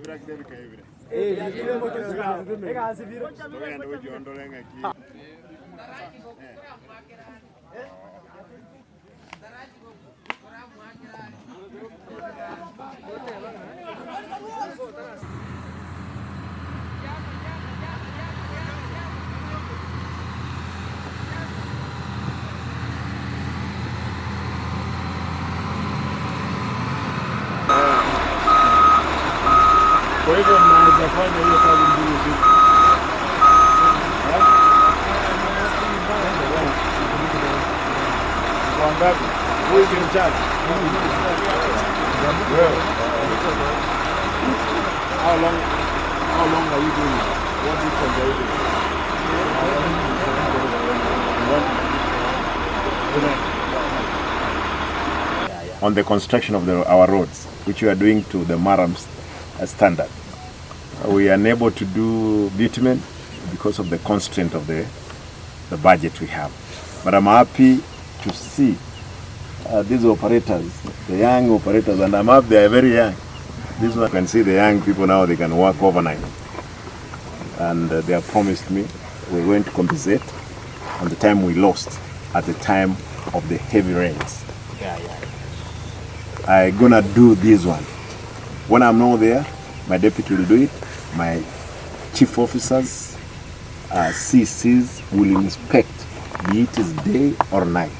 Kwa hivyo mnaweza fanya hiyo kazi mbili usiku. Kwa ngapi? Who is in charge? Wewe. How long are you doing it? What distance are you doing? On the construction of our roads, which we are doing to the murram standard. We are unable to do bitumen because of the constraint of the budget we have. But I'm happy to see these operators, the young operators, and I'm happy they are very young. This one, you can see the young people now, they can work overnight. And they have promised me we're going to compensate on the time we lost at the time of the heavy rains. I'm gonna do this one. When I'm not there, my deputy will do it. My chief officers, CCs will inspect, be it is day or night.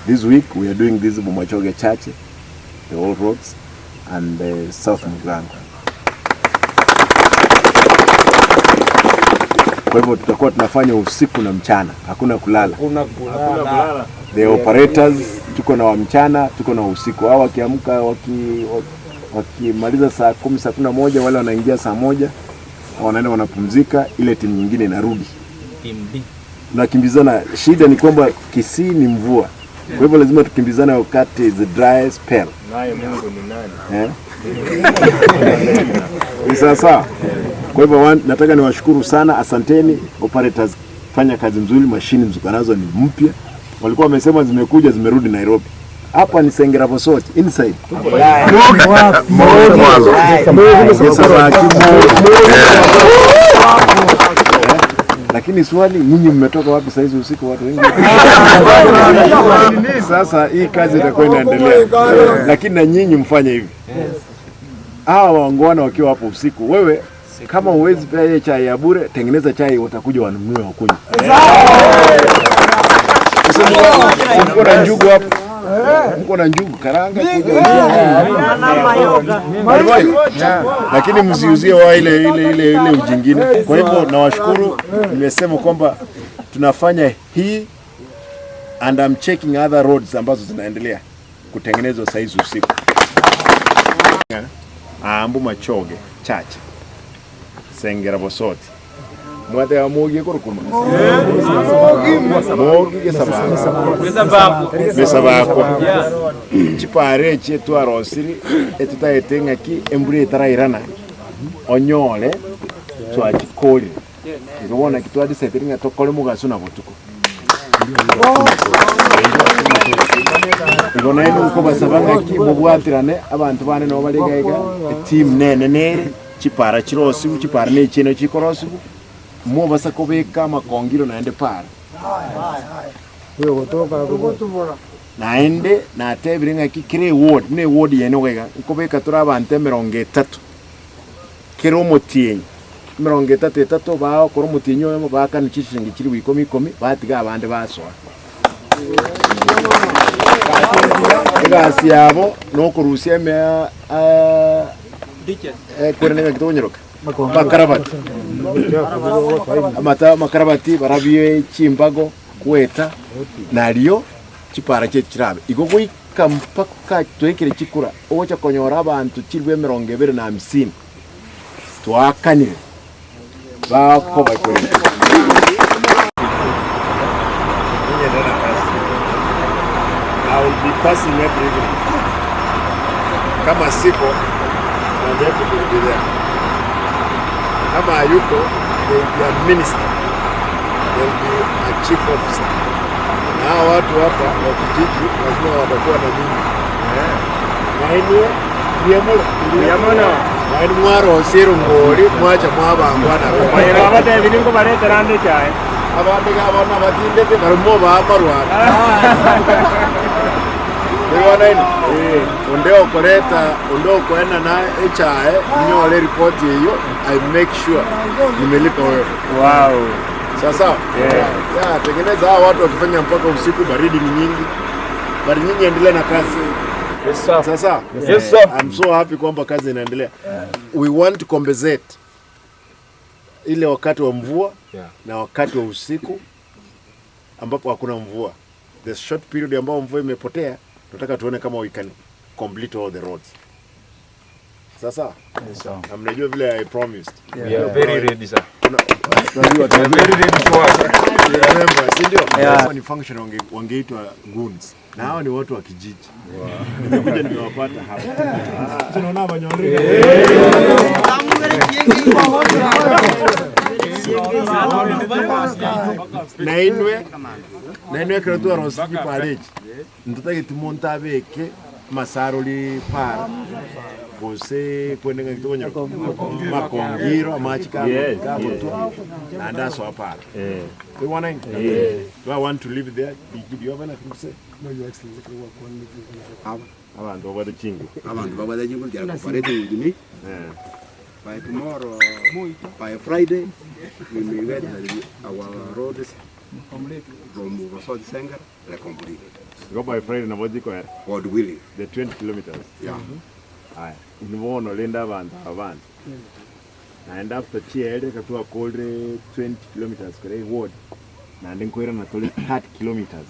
This week we are doing this Bomachoge Church, the old roads, and South Mugirango. Kwa hivyo tutakuwa tunafanya usiku na mchana, hakuna kulala. Hakuna kulala. The operators tuko na wa mchana, tuko na usiku. Hao wakiamka wakimaliza saa 10, saa 11, wale wanaingia saa 1, wanaenda wanapumzika, ile timu nyingine inarudi. Tunakimbizana. Shida ni kwamba Kisii ni mvua. Kwa hivyo lazima tukimbizane wakati the dry spell. Naye Mungu ni nani? Ni sawa sawa. Kwa hivyo nataka niwashukuru sana, asanteni operators, fanya kazi nzuri, mashini mziko nazo ni mpya. Walikuwa wamesema zimekuja zimerudi Nairobi. Hapa ni Sengera Bosoti inside. Lakini swali, nyinyi mmetoka wapi saa hizi usiku watu wengi? Sasa hii kazi itakuwa inaendelea. Lakini na nyinyi mfanye hivi. Hawa waungwana wakiwa hapo usiku, wewe kama huwezi pea chai ya bure, tengeneza chai, watakuja wanunue wakunywe. Mko na njugu hapo. Mko na njugu karanga kuja. Lakini msiuzie wa ile ujingine. Kwa hivyo nawashukuru, nimesema kwamba tunafanya hii and I'm checking other roads ambazo zinaendelea kutengenezwa saa hizi usiku. Ambu Machoge Church Sengera Bosoti. Mwate wa mogi kurukuma. Mogi gesababu. Gesababu. Chipare chetu arosiri etutaetenga ki embure etarairana. Onyole twachikori. Ikobona kitwadiseteringa tokore mugaso na botuko. Igona ino uko basabanga ki mubwatirane abantu bane no balegaiga team nene nere chipara chirosibu chipara ne chino chikorosibu. Mwobasa kobeka makongiro naende para. Naende natebirenga ki kire ward ne ward yene ogega nkobeka tura abantu 30 kire omotienyi 33 bao koro omotienyi oyo bakana chishingi chiri 10 batiga abande basoa. Egasi yabo nokorusia emea kwerenega kitonyeroka makarabati amata makarabati barabie chimbago kweta nalio chipara che chirabe igo goika mpaka twekere chikura ocha konyora abantu chirwe 250 twakanire bakoba kweli. I will be passing every evening. Kama siko, my deputy will be there. Kama hayuko, there will be a minister, there will be a chief officer. Na hawa watu hapa wa kijiji lazima watakuwa na mimi. Na ile Naini mwarosire ngori mwacha mwabangwana. Mayero abatebi ninkobaretera ande echae. Abande abana batindete barimo bamarwana. Niwanaini onde okoreta onde okoenda na echae nyole report hiyo, I make sure nimelipa wewe. Sawa sawa? Yeah. Yeah, tengeneza hawa watu wakifanya mpaka usiku, baridi ni nyingi. Bali nyinyi endelea na kazi. Yes, sir. Sawa sawa? Yes, sir. I'm so happy kwamba kazi inaendelea. We want to compensate ile wakati wa mvua na wakati wa usiku ambapo hakuna mvua. The short period ambao mvua imepotea, tunataka tuone kama we can complete all the roads. Sasa na mnajua vile I promised. We are very ready, sir. Tunajua We are very ready to work. Remember, si ndio? Hawa ni function wangeitwa goons. Na hawa ni watu wa kijiji. Nimekuja nimewapata hapa. Tunaona wanyonge. Nainwe kero twarosiki pareji ntotageti monto abeke masarori para gose kwendenga kitokonyo makongiro amachi kabotwa naende asoa para. We want Do I want to live there? Do you have anything to say? No, Your Excellency, can work one meeting. Abantu babwate chingu. Abantu babwate chingu, they are cooperating with me. By tomorrow, by Friday, we may get our roads from Rosod Sengar complete. Go by Friday nabo jiko God willing. The 20 kilometers. Yeah. Aya, nibono linda abantu abantu. Naenda after chiere katua kolre 20 kilometers kore ward. Naende nkoira na tole 30 kilometers.